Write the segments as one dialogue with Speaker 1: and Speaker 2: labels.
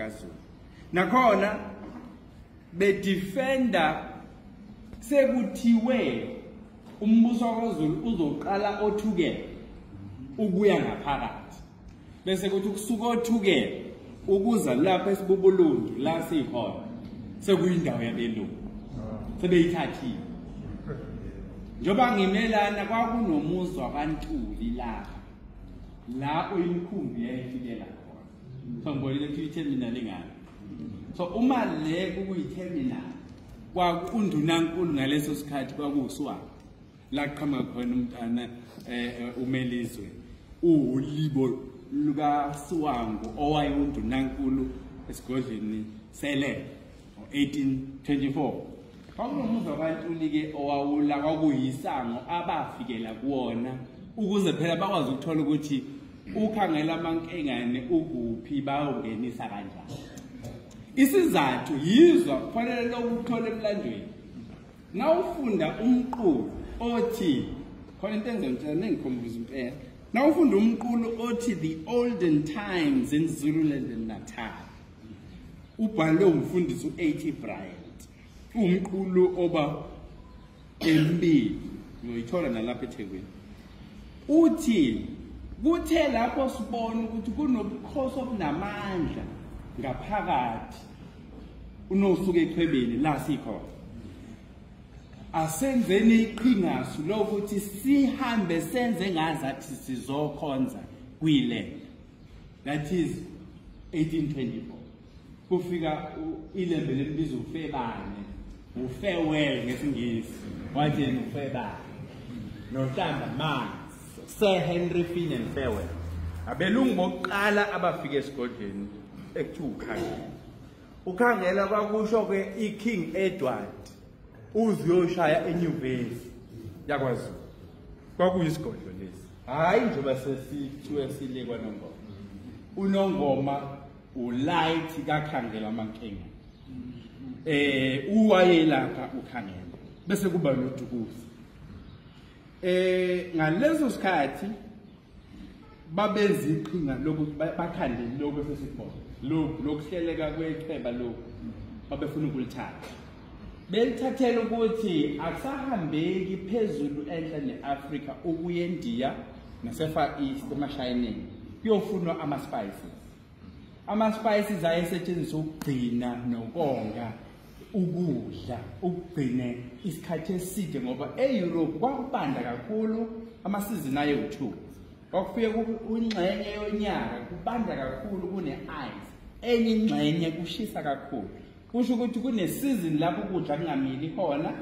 Speaker 1: kaZulu. Nakhona bedefenda sekuthiwe umbuso kaZulu uzoqala othukela ukuya ngaphakathi, bese kuthi kusuka othukela ukuza lapha esibubulundu la sikhona sekuyindawo yabelungu sebeyithathile. Njengoba ngimelana kwakunomuzwa kaNtuli lapha la oyimkhumbi yayifikela khona, so ngibonile ukuthi i-terminal ingane. So uma le kukuyi-terminal kwakundunankulu ngaleso sikhathi kwakuwuSwati la qhamuka khona umntana uMelizwe ulibo lukaSwangu owayewundunankulu esigodlweni seLembe ngo-1824. Kwakunomuzwa kaNtuli-ke owawula kwakuyisango abafikela kuwona ukuze phela bakwazi ukuthola ukuthi ukhangela amankengane ukuphi, bayongenisa kanjani. Isizathu yizwa kufanele lokuthola emlandweni. Nawufunda umqulu othi khona into engizongitshela nengikhumbuza impela. Nawufunda umqulu othi The Olden Times in Zululand and Natal, ubhalwe umfundisi u-A.T. Bryant. Umqulu oba embili, uyoyithola nalapha eThekwini. Uthi kuthe lapho sibona ukuthi kunobukhosi obunamandla ngaphakathi unosuka echwebeni la sikhona, asenzeni iqhingasu lokuthi sihambe senze ngazathi sizokhonza kwiLembe. That is 1824. Kufika iLembe lembizo uFebane, ufarewell ngesingisi, wathi yena uFebane noHlamba Manzi, Sir Henry Fynn and Farewell. Abelungu bokuqala abafika esigodlweni ekuthiwa uKhangela. Ukhangela kwakusho ke iKing Edward uziyoshaya enyuvesi yakwaZulu. Kwakuyisigodlo lesi, hhayi njengoba sesithiwe sile kwaNongoma. UNongoma ulight kaKhangela amaNkengane, uwayelapha uKhangela, bese kuba noDukuza. Ngaleso sikhathi babenza iqhinga lokuthi bakhande lokho esesikubona, lokhu lokuhleleka kwechweba lokhu babefuna ukulithatha. Belithathela ukuthi akusahambeki phezulu enhla ne-Afrika ukuya eNdiya nase-Far East emashayineni kuyofunwa ama-spices. Ama-spices ayesetshenziswa ukugcina nokonga ukudla, ukugcine isikhathi eside, ngoba e-Europe kwakubanda kakhulu, amasizini ayewu-2. Kwakufike ingxenye yonyaka kubanda kakhulu kune-ice, enye ingxenye kushisa kakhulu. Kusho ukuthi kune-season lapho ukudla kungamili khona,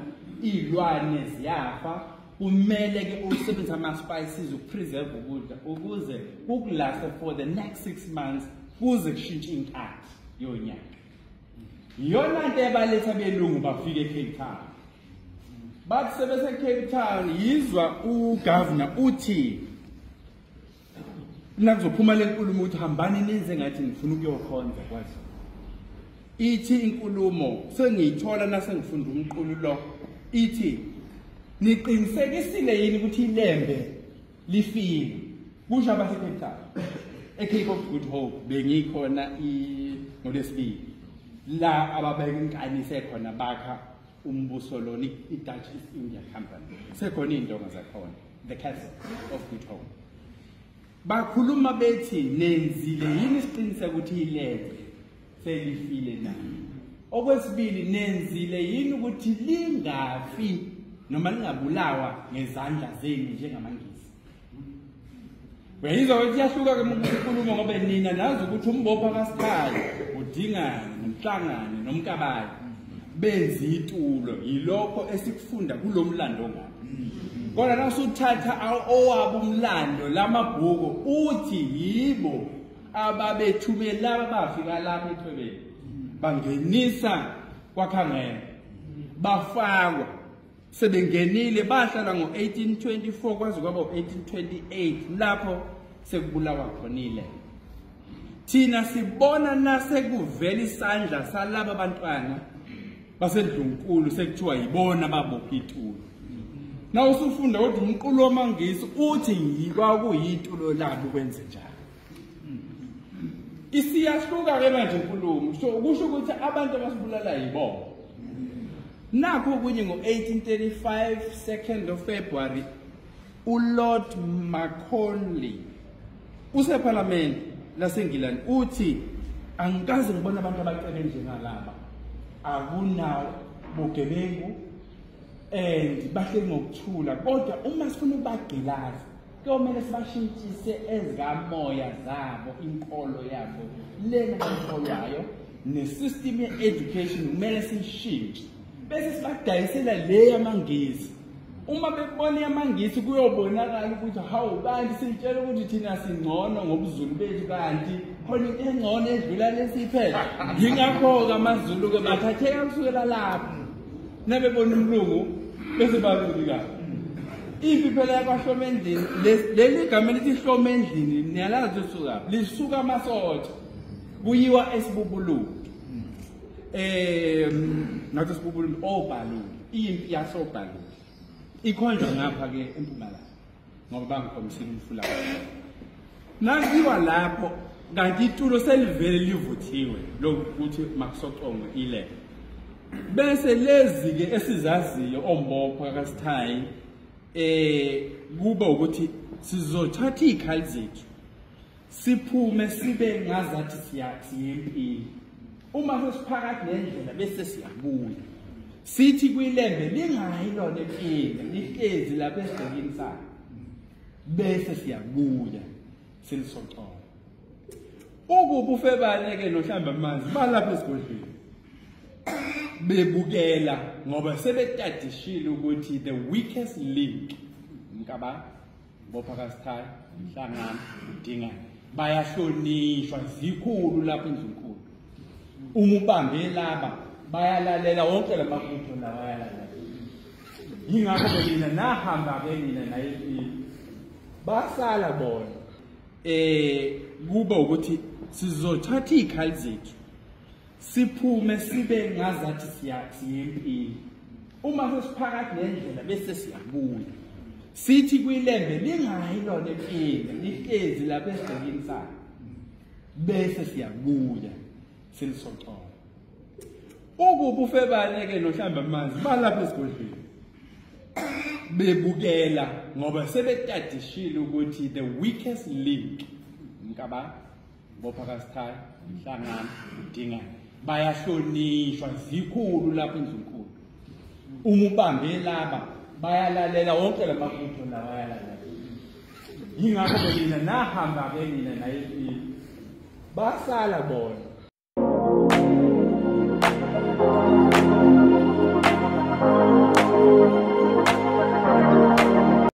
Speaker 1: iy'lwane ziyafa, kumele ke usebenzise ama-spices ukupreserve ukudla ukuze kukulaste for the next 6 months kuze kushintshe inkathi yonyaka. Iyona nto ebaletha belungu bafike eCape Town. Bathi sebese Cape Town yizwa ugovernor uthi nakuzophuma le nkulumo ukuthi hambani nenze ngathi ngifuna ukuyokhonza kwaZulu. Ithi inkulumo sengiyithola nasengifunda umqulu lo, ithi niqinisekisile yini ukuthi iLembe lifile? Kusho abase Cape Town, eCape of Good Hope bengikhona ngolwesibili la ababeka inkani sekhona bakha umbuso lona i-Dutch East India Company, sekhona iy'ndonga zakhona, the Castle of Good Hope. Bakhuluma bethi nenzile yini isiqiniseko ukuthi iLembe selifile na? Okwesibili, nenzile yini ukuthi lingafi noma lingabulawa ngezandla zenu njengamaNgisi? Uyayizwa ukuthi iyahluka-ke inkulumo, ngoba nina nazi ukuthi umbopha kaSikhali uDingane noMhlangane noMkabayi benza itulo. Yilokho esikufunda kulo mlando ngapha. Kodwa nawusuthatha owabo umlando lamabhuku uthi yibo ababethumela laba bafika lapha echwebeni bangenisa kwaKhangela, bafakwa sebengenile bahlala ngo-1824 kwaze kwaba u-1828 lapho sekubulawa khona iLembe. Thina sibona nasekuvela isandla salaba bantwana basendlunkulu sekuthiwa yibona babopha itulo. Na usufunda kodwa umqulu wamaNgisi uthi kwakuyitulo labo kwenze njalo. Isiyahluka ke manje inkulumo. So kusho ukuthi abantu abasibulala yibona. Nakho kunye ngo-1835 2nd of February uLord Macaulay useParliament laseNgilandi uthi angikaze ngibone abantu abacebe njengalaba, akunawo bugebengu and bahleli ngokuthula, kodwa uma sifuna ukubagqilaza kuyomele sibashintshise ezikamoya zabo, inkolo yabo lena bayikholwayo ne-system ye-education kumele siyishintshe bese sibadayisela le yamaNgisi. Uma bebona yamaNgisi kuyobonakala ukuthi hawu kanti sitshela ukuthi thina singcono ngobuZulu bethu, kanti khona into engcono edlula lesiphethe. Yingakho-ke amaZulu-ke bathatheka kusukela lapho nabebona umlungu bese balubi kahle. Impi phela yakwaHloma endlini, leli gama elithi Hloma endlini niyalazi lisuka lisuka amasotsha kuyiwa eSibubululu, ngathi Sibubululu oBhalule, impi yasoBhalule ikhonjwa ngapha ke eMpumalanga ngoba bangikhombisile umfula. Nakuyiwa lapho kanti itulo selivele livuthiwe lokuthi makusocongwe ile. Bese lezi ke esizaziyo ombopho kaSithayi kuba ukuthi sizothatha izikhali zethu siphume sibe ngazathi siyempini. Uma sesiphakathi nendlela bese siyabuya sithi kwilembe lingayi lona empini, lihlezi lapha esigcekeni sakhe, bese siyabuya selisoconga. Ukuba ufebane ke nohlamba amanzi balapha esigodlweni bebukela ngoba sebetadishile ukuthi the weakest link Mkaba, Mbopha kaSithayi, Mhlangano, uDingane bayahlonishwa zikhulu lapha endlunkulu. Uma ubambe laba bayalalela wonke lamabutho lawa ayalalela. Yingakho ke nina nahamba ke nina naye basala bona. Kuba ukuthi sizothatha izikhali zethu siphume sibe ngazathi siyempini. Uma sesiphakathi nendlela bese siyabuya sithi kwilembe lingayi lona empini, lihlezi lapha esigcekeni sakhe, bese siyabuya selisoconga. Ukuba ufebane ke nohlamba amanzi balapha esigodlweni bebukela ngoba sebetadishile ukuthi the weakest link Mkaba, Mbopha kaSithayi, Mhlangano, uDingane bayahlonishwa zikhulu lapha endlunkulu. Uma ubambe laba bayalalela wonke lamabutho lawa ayalalela. Yingakho ke nina nahamba ke nina naye basala bona.